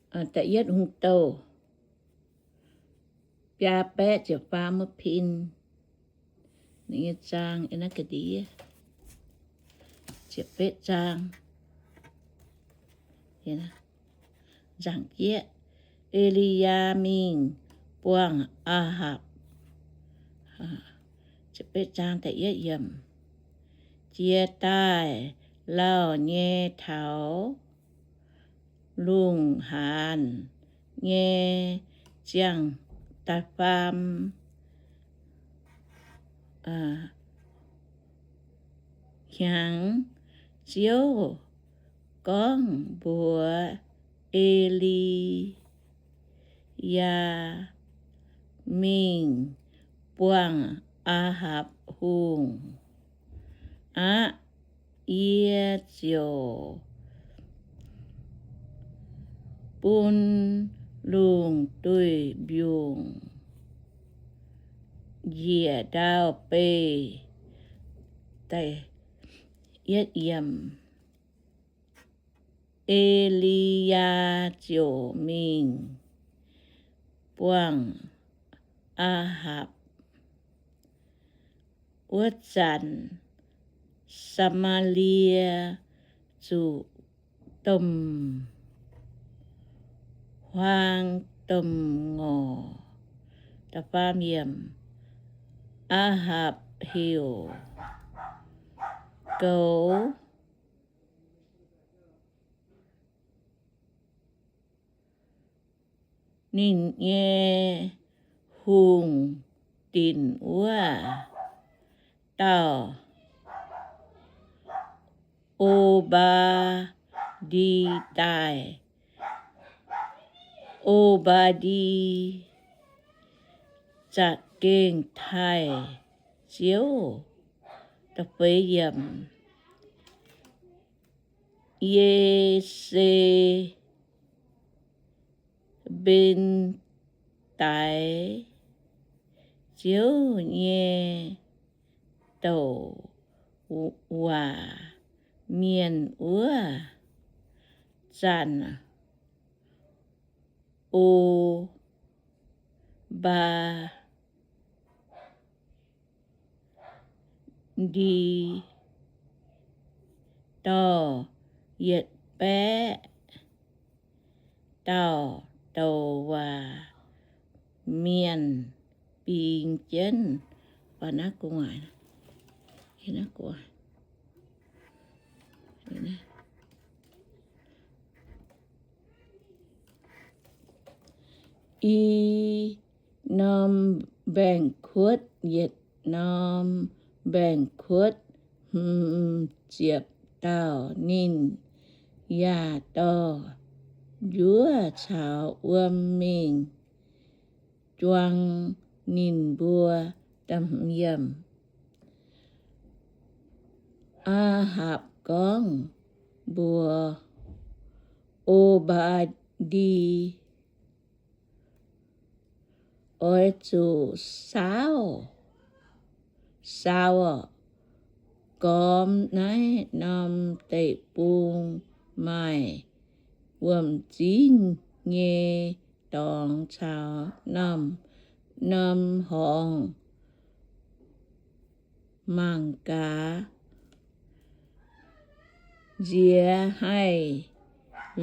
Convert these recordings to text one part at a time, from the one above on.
Da'yietv Hungh Douh biaa baeqv ziepc faam wuov pin, ninh nyei zaang, naaiv ga'ndiev, ziepc betv zaang, nzangc jieqv, E^li^yaa mingh buangh Aa^hapc. Ziepc betv zaang da'yietv yiemc. Jiex daaih lauh nyei taux lungh haanz nyei ziangh da'faam hnyangx, Ziouv gorngv mbuox E^li^yaa, Mingh buangh Aa^hapc Hungh aqv. Yie ziouc bun lungh duih mbiungc njiec ndau-beih. E^li^yaa ziouc mingh buangh Aa^hapc. Wuov zanc Saa^maa^lie zuqc domh huaang domh ngorc. Aa^hapc heuc goux ninh nyei hungh dinc wuov dauh, O^mbaa^ndi, daaih. O^mbaa^ndi za'gengh taaih Ziouv. Ye^se^mben daix Ziouv nyei douc waac mienh wuov zanc, O^mbaa^ndi dorh yietc baeqv dauh douc waac mienh bingx jienv. I norm mbaengx-kuotv yietc norm mbaengx-kuotv hmz ziepc dauh. Ninh yaac dorh njuov caux wuom mingh juang ninh mbuo. Aa^hapc gorngv mbuox O^mbaa^ndi, Oix zuqc saauv, saauv, gormx naaiv norm deic-bung maaih wuom-zingv nyei dorngx caux norm-norm horngz mangc gaax. Nziex haih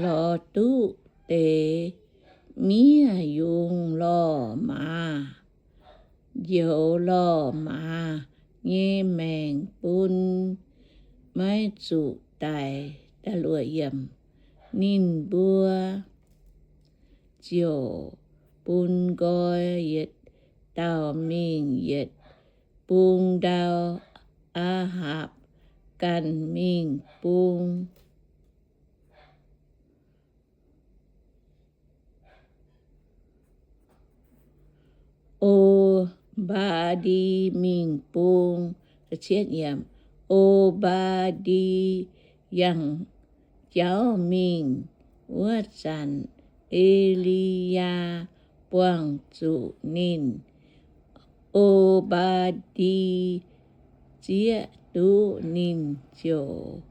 lorz duqv deix miev yungz lorh maaz, njoux lorh maaz nyei maengc bun maiv zuqc daic. Ninh mbuo ziouc bun nqoi yietc dauh mingh yietc bung ndau. Aa^hapc ganh mingh bung O^mbaa^ndi mingh bung. O^mbaa^ndi yangh jauv mingh wuov zanc, E^li^yaa buangh zuqc ninh. O^mbaa^ndi zieqv duqv ninh ziouc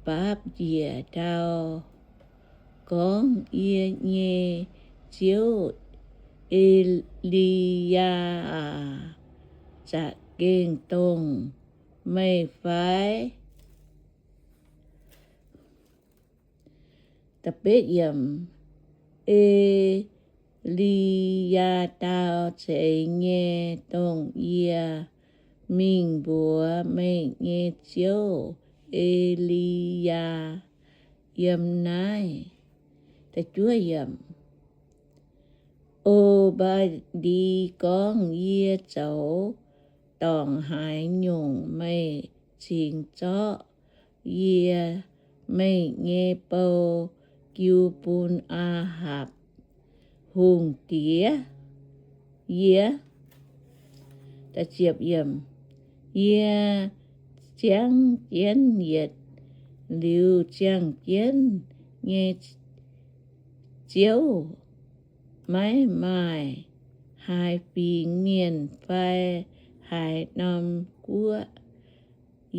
baapv njiec ndau. gorngv, Yie nyei ziouv, E^li^yaa aac, za'gengh dongh meih fai? E^li^yaa dau, Zeiz nyei, dongh yie mingh mbuox meih nyei ziouv, E^li^yaa, yiem naaiv. O^mbaa^ndi gorngv, Yie zoux dorngc haaix nyungc meih cingx zorqv yie, meih nyei bou, jiu bun Aa^hapc Hungh diex yie? Yie ziangv jienv yietc liuz ziangh jienv nyei ziouv, maiv maaih haaix fingx mienh fai haaix norm guoqv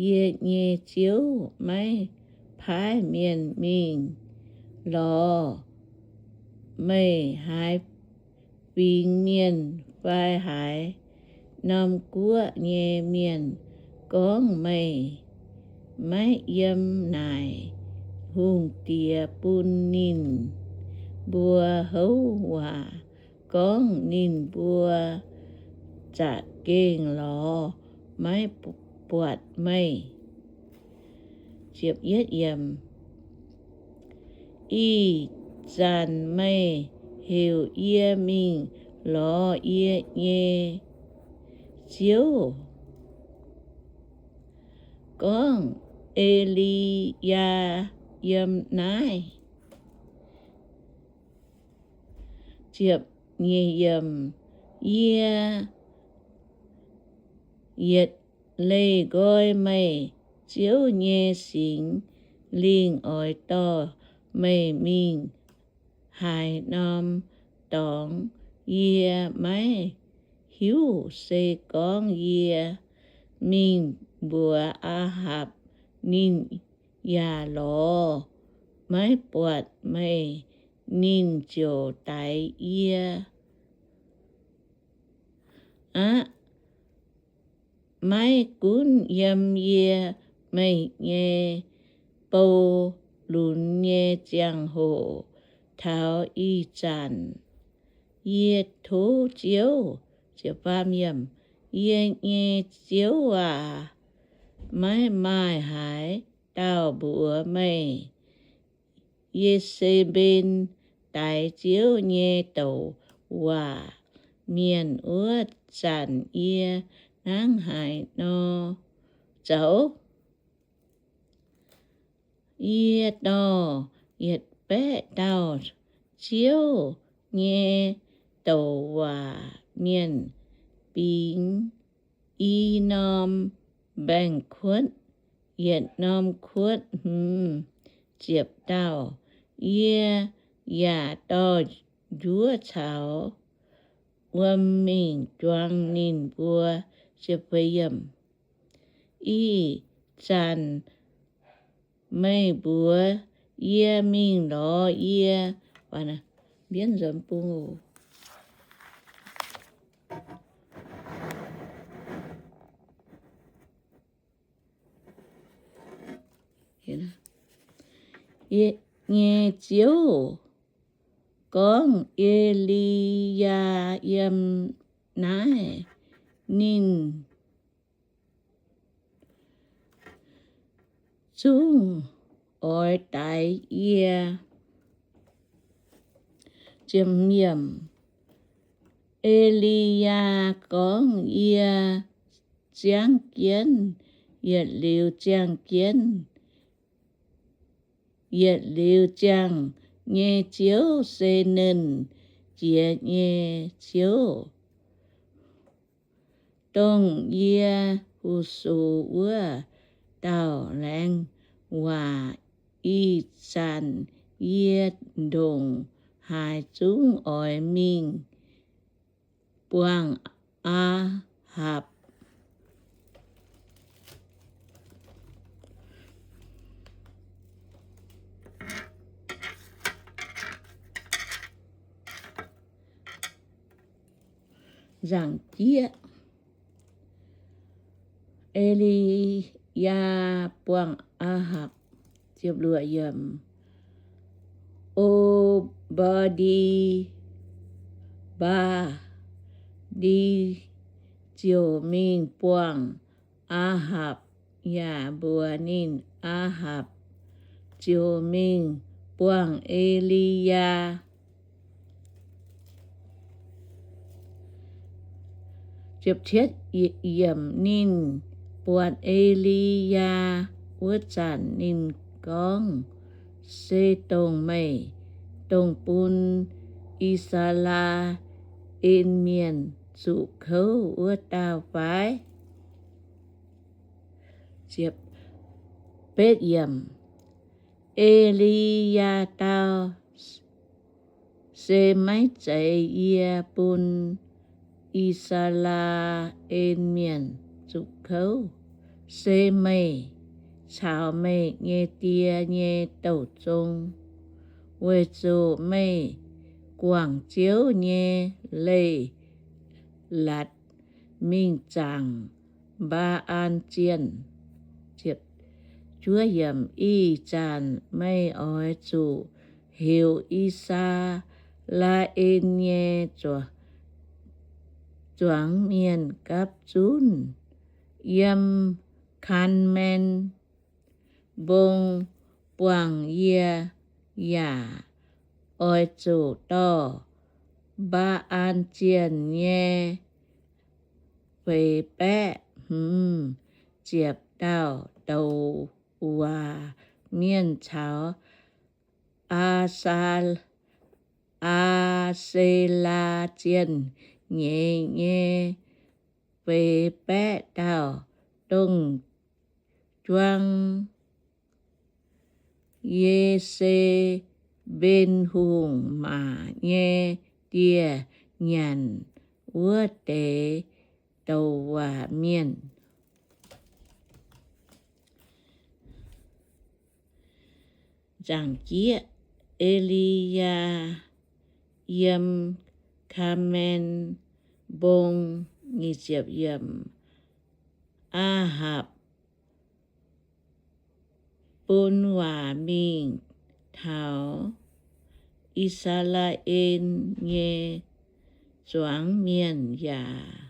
yie nyei ziouv maiv paaiv mienh mingh lorz meih. Haaix fingx mienh fai haaix norm guoqv nyei mienh gorngv meih maiv yiem naaic, hungh diex bun ninh mbuo houv waac gorngv, ninh mbuo za'gengh lorz maiv buatc meih. Ih zanc meih heuc yie mingh lorz yie nyei ziouv gorngv, E^li^yaa yiem naaiv. Yie yietc leih nqoi meih ziouv nyei Singx Lingh oix dorh meih mingh haaix norm dorngx yie maiv hiuv. Se gorngv yie mingh mbuox Aa^hapc, ninh yaac lorz maiv buatc meih, ninh ziouc daix yie aqv. Maiv gunv yiem yie, meih nyei bou lunx nyei ziangh hoc taux ih zanc, yie tov Ziouv, yie nyei Ziouv aac, maiv maaih haaix dauh mbuox meih, Ye^se^mben daix Ziouv nyei douc waac. Mienh wuov zanc yie hnangv haaix nor zoux? Yie dorh yietc baeqv dauh Ziouv nyei douc waac mienh bingx i norm mbaengx-kuotv, yietc norm kuotv hmz ziepc dauh. Yie yaac dorh njuov caux wuom mingh juang ninh mbuo. Ih zanc meih mbuox yie mingh lorz yie, mbienv nzuonx bung oc. Nyei Ziouv gorngv, E^li^yaa yiem naaiv. Ninh zungv oix daix yie. E^li^yaa gorngv, Yie ziangv jienv yietc liuz ziangh jienv yietc liuz ziangh nyei Ziouv se Nernh Jiex nyei Ziouv, dongh yie fu-sux wuov dauh. Laengz waac ih zanc yie ndongc haaix zungv oix mingh buangh Aa^hapc. Nzaangc jieqv, E^li^yaa buangh Aa^hapc. O^mbo^ndi, Mbaa^ndi ziouc mingh buangh Aa^hapc yaac mbuox ninh. Aa^hapc ziouc mingh buangh E^li^yaa. Ninh buatc E^li^yaa wuov zanc ninh gorngv, Se dongh meih dongh bun I^saa^laa^en Mienh zuqc kouv wuov dauh fai? E^li^yaa dau, Se maiv zeiz yie bun I^saa^laa^en Mienh zuqc kouv. Se meih caux meih nyei die nyei douh zong, weic zuqc meih guangc Ziouv nyei leiz-latc mingh zaangc Mbaa^an zienh. Ih zanc meih oix zuqc heuc I^saa^laa^en nyei zuangx mienh gapv zunv yiem Kaa^men Mbong buangh yie, yaac oix zuqc dorh Mbaa^an zienh nyei feix baeqv hmz ziepc dauh douz waac mienh caux Aa^saa, Aa^se^laa zienh nyeiz nyei feix baeqv dauh, dongh juang Ye^se^mben Hungh maac nyei dieh nyanc wuov deix douz waac mienh. Nzaangc jieqv, E^li^yaa yiem Kaa^men Mbong. Aa^hapc bun waac mingh taux I^saa^laa^en nyei zuangx mienh yaac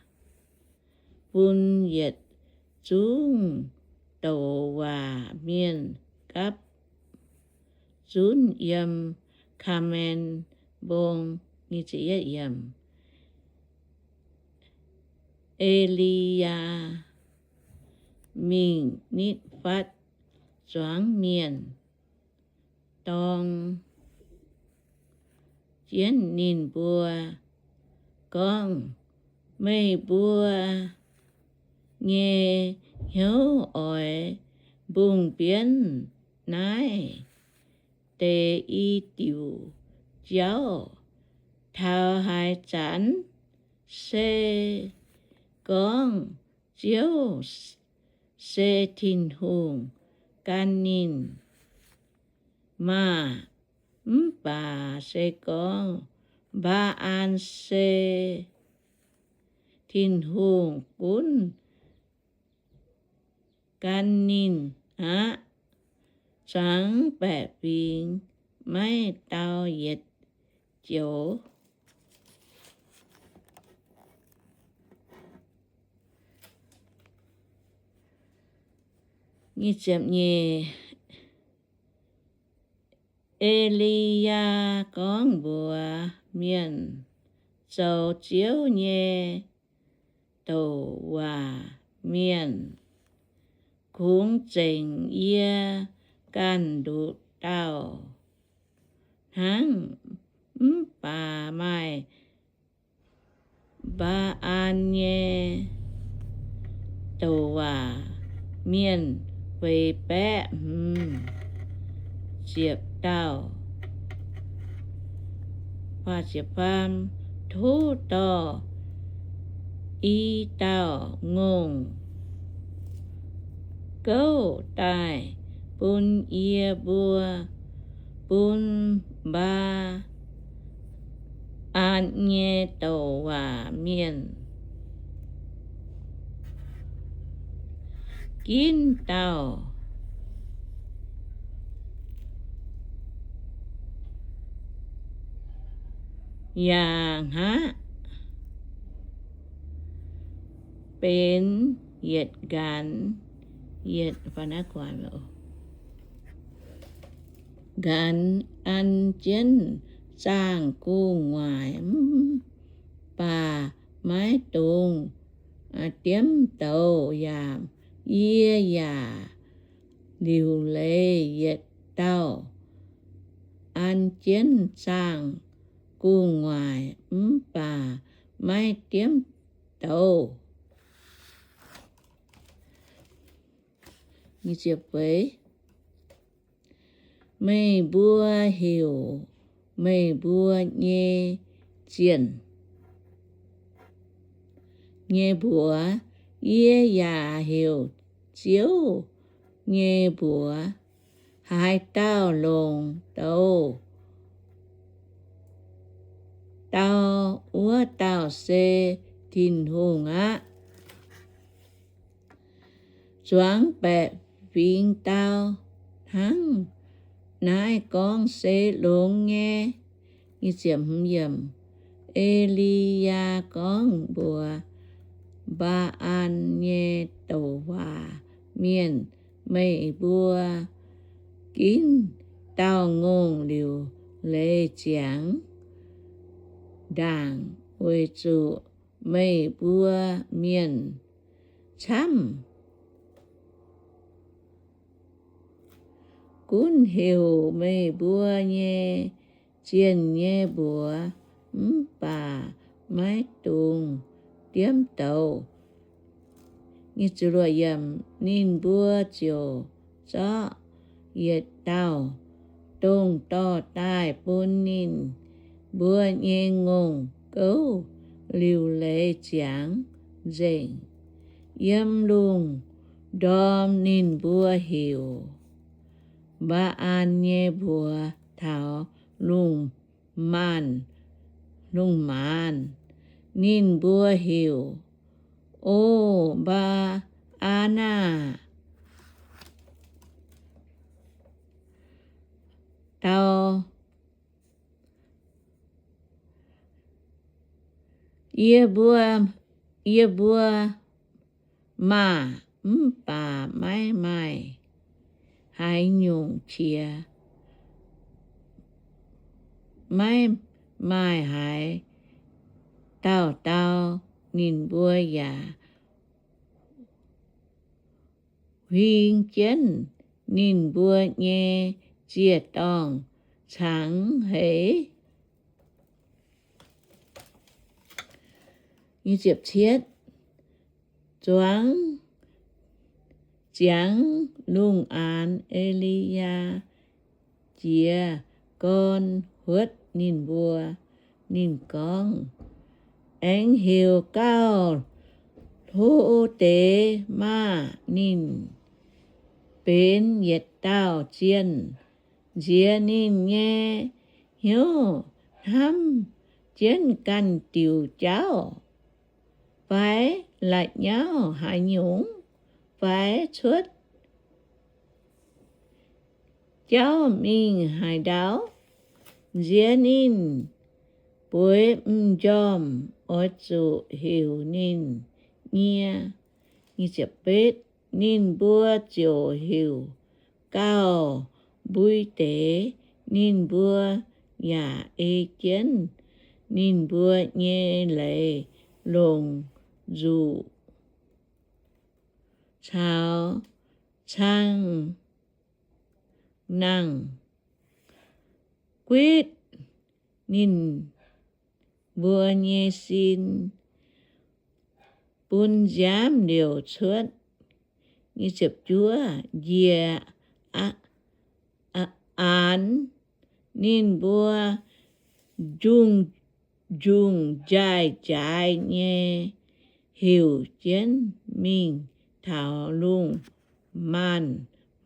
bun yietc zungv douz waac mienh gapv zunv yiem Kaa^men Mbong. E^li^yaa mingh nitv fatv zuangx mienh dorng jienv ninh mbuo gorngv, Meih mbuo nyei hnyouv oix mbungh mbienv naaiv deix i diuc jauv taux haaix zanc? Se gorngv Ziouv se Tin-Hungh gan ninh maah! Mv baac se gorngv Mbaa^an se Tin-Hungh gunv gan ninh aqv, zuangx baeqc fingx maiv dau yietc joux. E^li^yaa gorngv mbuox mienh, Zoux Ziouv nyei douc waac mienh, kungx zengc yie ganh nduqc dauh hnangv. Mv baac maaih Mbaa^an nyei douc waac mienh feix baeqv hmz ziepc dauh. Tov dorh i dauh ngongh gouv daaih bun yie mbuo bun Mbaa^an nyei douc waac mienh ginv dauh yaac hngaqv benx yietc nqanx, yietc nqanx an jienv zaangh gu'nguaaic mv baac maiv dungx diemv douz yaac yie yaac liuc leiz yietc dauh an jienv zaangh gu'nguaaic mv baac maiv diemv douz. Meih mbuo heuc meih mbuo nyei zienh nyei mbuox, yie yaac heuc Ziouv nyei mbuox. Haaix dauh longc douz dau, wuov dauh se Tin-Hungh aqv. Zuangx baeqc fingx dau hnangv naaiv gorngv se longx nyei. E^li^yaa gorngv mbuox Mbaa^an nyei douc waac mienh, Meih mbuo ginv dauh ngongh liuc leiz ziangx ndaangc, weic zuqc meih mbuo mienh camv. Gunv heuc meih mbuo nyei zienh nyei mbuox mv baac maiv dungx diemv douz. Ninh mbuo ziouc zorqv yietc dauh dongh dorh daaih bun ninh mbuo nyei ngongh gouv liuc leiz ziangx nzengc. Yiem lungh ndorm ninh mbuo heuc Mbaa^an nyei mbuox taux lungh maanz, lungh maanz. Ninh mbuo heuc, O Mbaa^an aah! Dau yie mbuo, yie mbuo maah! Mv baac maiv maaih haaix nyungc qiex, maiv maaih haaix dauh dau. Ninh mbuo yaac huing jienv ninh mbuo nyei ziec-dorngh cangx heix. Zuangx ziangx lungh aanx, E^li^yaa jiez gorn huotv ninh mbuo. Ninh gorngv, Aengx heuc gauh hlo deix maah! Ninh benx yietc dauh zienh. Nziex ninh nyei hnyouv hnamv jienv ganh diuc jauv, fai la'nyauv haaix nyungc, fai cuotv jauv mingh haaix ndau. Nziex ninh bueix m'njormh oix zuqc heuc ninh nyie. Ninh mbuo ziouc heuc gauh mbui deix. Ninh mbuo yaac ei jienv ninh mbuo nyei leiz longc nzuqc caux cang-nangh guitv ninh mbuo nyei sin, bun nziaamv liouc cuotv. Njiec aanx ninh mbuo njungh njungh njaaih njaaih nyei heuc jienv mingh taux lungh maanz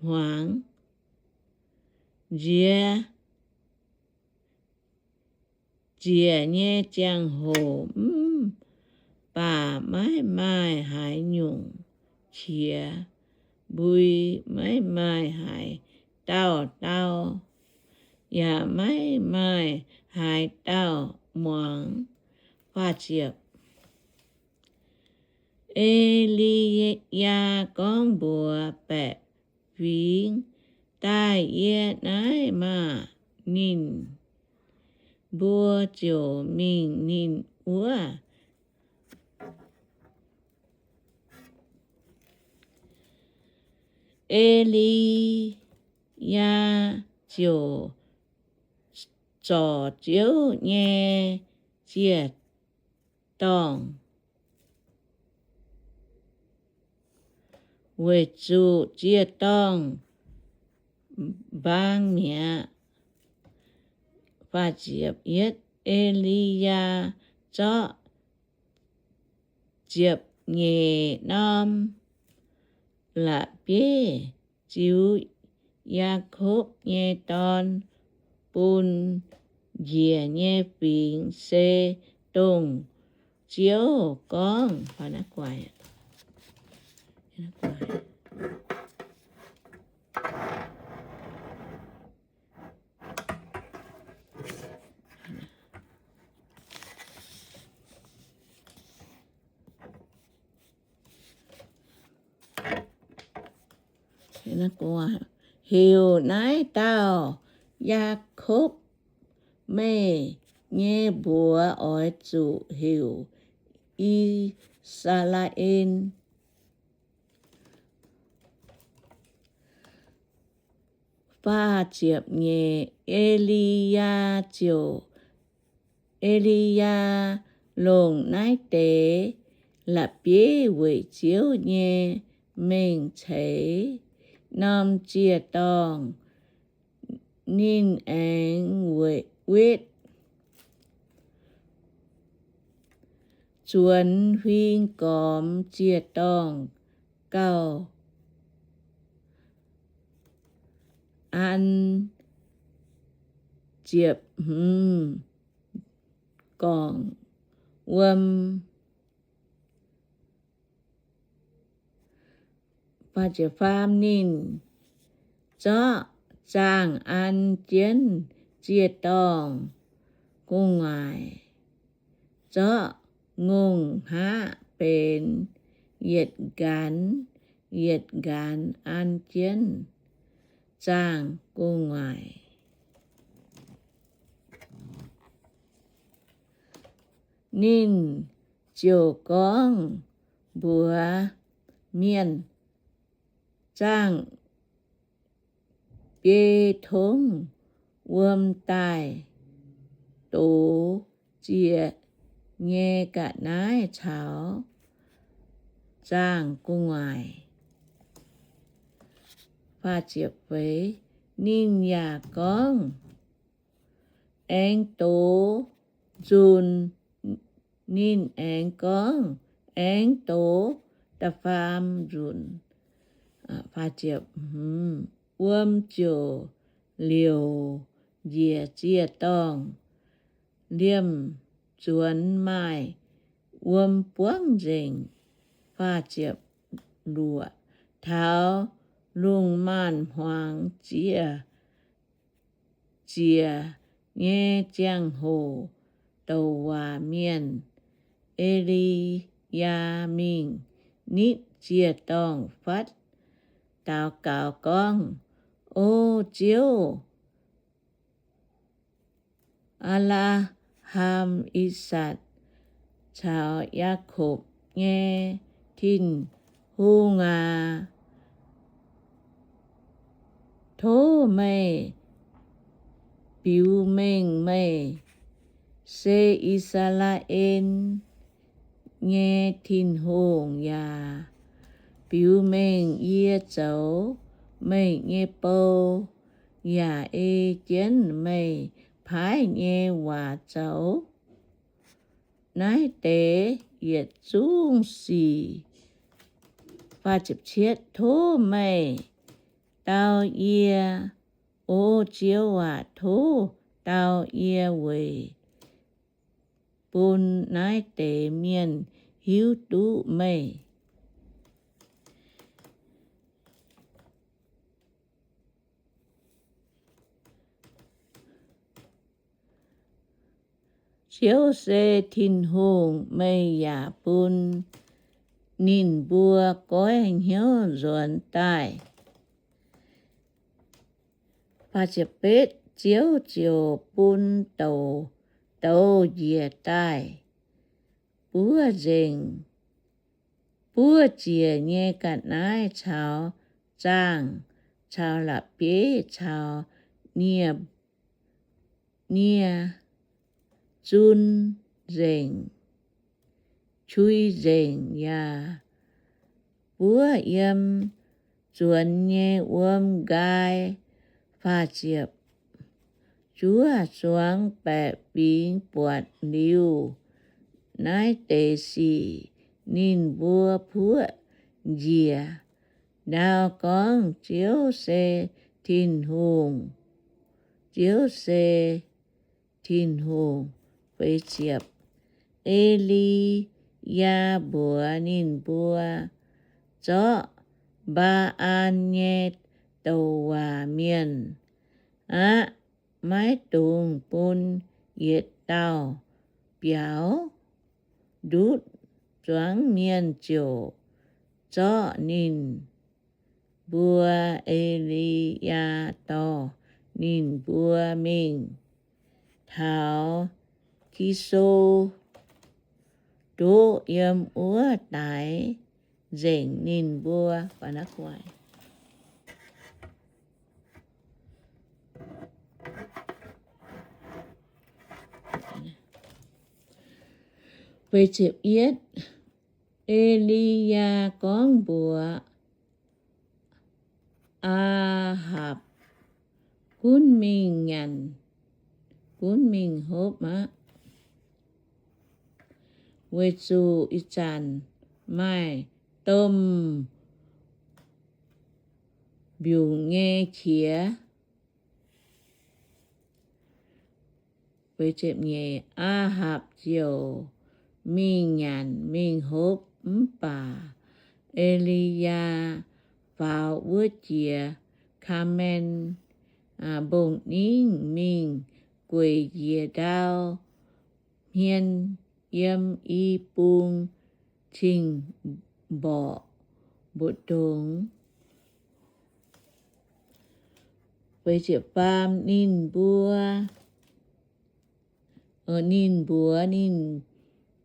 hmuangx. Nziex ziec nyei ziangh hoc mv baac maiv maaih haaix nyungc qiex. mbui, maiv maaih haaix dauh dau, yaac maiv maaih haaix dauh muangx. E^li^yaa gorngv mbuox baeqc fingx, Daaih yie naaiv maah! Ninh mbuo ziouc mingh ninh wuov. E^li^yaa ziouc zorc Ziouv nyei ziec-dorngh, weic zuqc ziec-dorngh mbaang mi'aqv. E^li^yaa zorqv ziepc nyeic norm la'bieiv ziux Yaakopv nyei dorn bun njiec nyei fingx, se dongh Ziouv gorngv. Heuc naaiv dauh Yaakopv. Meih nyei mbuox oix zuqc heuc I^saa^laa^en. Faah ziepc nyeic, E^li^yaa ziouc, E^li^yaa longc naaiv deix la'bieiv weic Ziouv nyei mengh ceix norm ziec-dorngh. Ninh aengx wetv zuonx huing gormx ziec-dorngh gauh an ziepc hmz gorngc wuom. Faam, ninh zorqv zaangh an jienv ziec-dorngh gu'nguaaic, zorqv ngongh hngaqv benx yietc nqanx, yietc nqanx an jienv zaangh gu'nguaaic. Ninh ziouc gorngv mbuox mienh, Zaangh biei tongv wuom daaih dox ziec nyei ga'naaiv caux zaangh gu'nguaaic. Ninh yaac gorngv, Aengx dox nzunc. Ninh aengx gorngv, Aengx dox da'faam nzunc. Wuom ziouc liouc njiec ziec-dorngh, liemh zuonx maaih wuom buangv nzengc. Taux lungh maanz-hmuangx ziec, ziec nyei ziangh hoc, douc waac mienh E^li^yaa mingh nitv ziec-dorngh fatv, daux gaux gorngv, O Ziouv, Apc^laa^ham, I^sakc, caux Yaakopv nyei Tin-Hungh aac, tov meih biux mengh meih se I^saa^laa^en nyei Tin-Hungh yaac biux mengh yie zoux meih nyei bou, yaac ei jienv meih paaiv nyei waac zoux. Naaiv deix yietc zungv sic, tov meih dau yie, O Ziouv aac, tov dau yie weic bun naaiv deix mienh hiuv duqv meih. Ziouv se Tin-Hungh, meih yaac bun ninh mbuo goiv hnyouv nzuonx daaih. Ziouv ziouc bun douz njiec daaih, buov nzengc, buov ziec nyei ga'naaiv caux zaangh caux la'bieiv caux nie nie zun nzengc, qui nzengc, yaac buov yiem zuonx nyei wuom nqaai. Faah ziepc juov zuangx baeqc fingx buatc liuz naaiv deix sic, ninh mbuo puoqv njiec ndau gorngv, Ziouv se Tin-Hungh. Ziouv se Tin-Hungh. E^li^yaa mbuox ninh mbuo, Zorqv Mbaa^an nyei douc waac mienh aqv, maiv dungx bun yietc dauh biaux. Ndutv zuangx mienh ziouc zorqv ninh mbuo, E^li^yaa, dorh ninh mbuo mingh taux Ki^so, ndoqv yiem wuov daix nzengc ninh mbuo. E^li^yaa gorngv mbuox Aa^hapc, Gunv mingh nyanc, gunv mingh hopv aqv, weic zuqc ih zanc maaih domh mbiungc nyei qiex. Aa^hapc ziouc mingh nyanc mingh hopv. Mv baac E^li^yaa faaux wuov jiex Kaa^men Mbong^ningv mingh gueic njiec ndau hmien yiem i bung cing-mborqc mbu'ndongx. Ninh mbuo, ninh mbuox ninh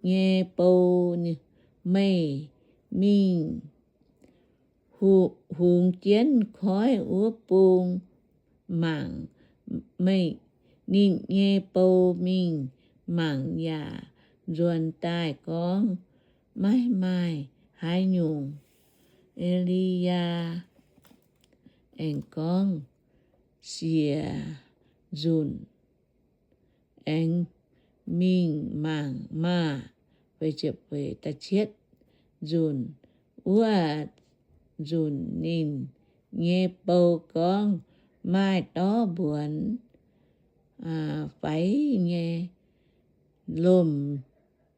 nyei bou, Meih mingh hungx jienv koiv wuov bung mangc. Meih, ninh nyei bou, mingh mangc yaac nzuonx daaih gorngv, Maiv maaih haaix nyungc. E^li^yaa aengx gorngv, Siec nzunc aengx mingh mangc maah! Da'cietv nzunc, wuov nzunc ninh nyei bou gorngv, Maaih dorv mbuonx faix nyei, lomh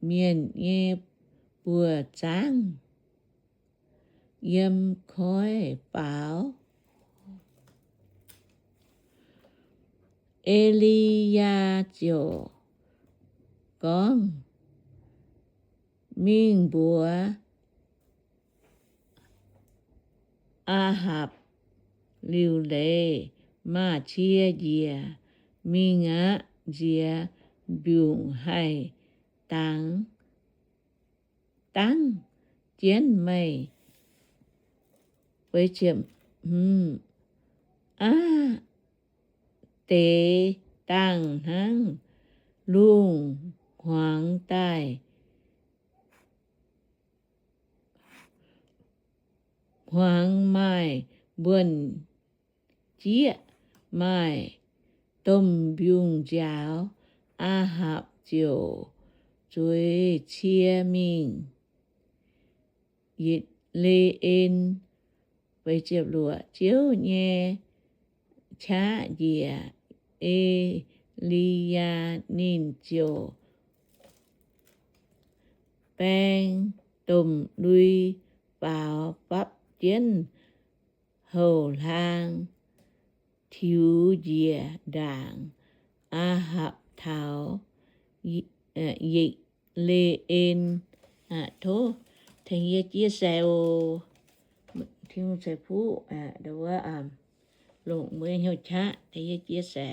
mienh nyei buoz-zaangv yiem koiv faaux. E^li^yaa ziouc gorngv, Mingh mbuox Aa^hapc liuc leiz, Maaz-cie njiec mingh aqv. Nziex mbiungc haih dangx, dangv jienv meih. Aav, deix dangh hnangv lungh hmuangx daaih, hmuangx maaih mbuonx-jieqv, maaih domh mbiungc nziaaux. Aa^hapc ziouc zueiz cie mingh Yitc^le^en. Ziouv nyei qaqv njiec E^li^yaa, ninh ziouc baeng domh lui-faaux fapv jienv houh hlaang, tiux njiec ndaangc Aa^hapc taux Yik Le En. Tov tengx yie chia sẻ oc. Tin-Hungh ceix fuqv wuov longc mbuo hnyouv qaqv tengx yie chia sẻ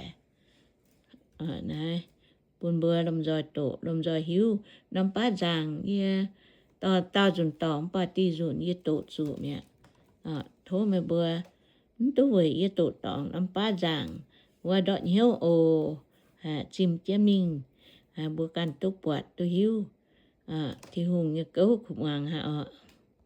naaiv bun mbuo lomh nzoih doqc, lomh nzoih hiuv. Norm baav nzaangc yie dorh daauh nzunc dorngc, mv baac dih nzunc yie doqc zuqc mi'aqv. Tov meih mbuo mv duqv weic yie doqc dorngc norm baav nzaangc wuov ndortv hnyouv oc. Zimh jienv mingh, mbuo ganh duqv buatc duqv hiuv Tin-Hungh nyei gouv kuv muangx aqv oc.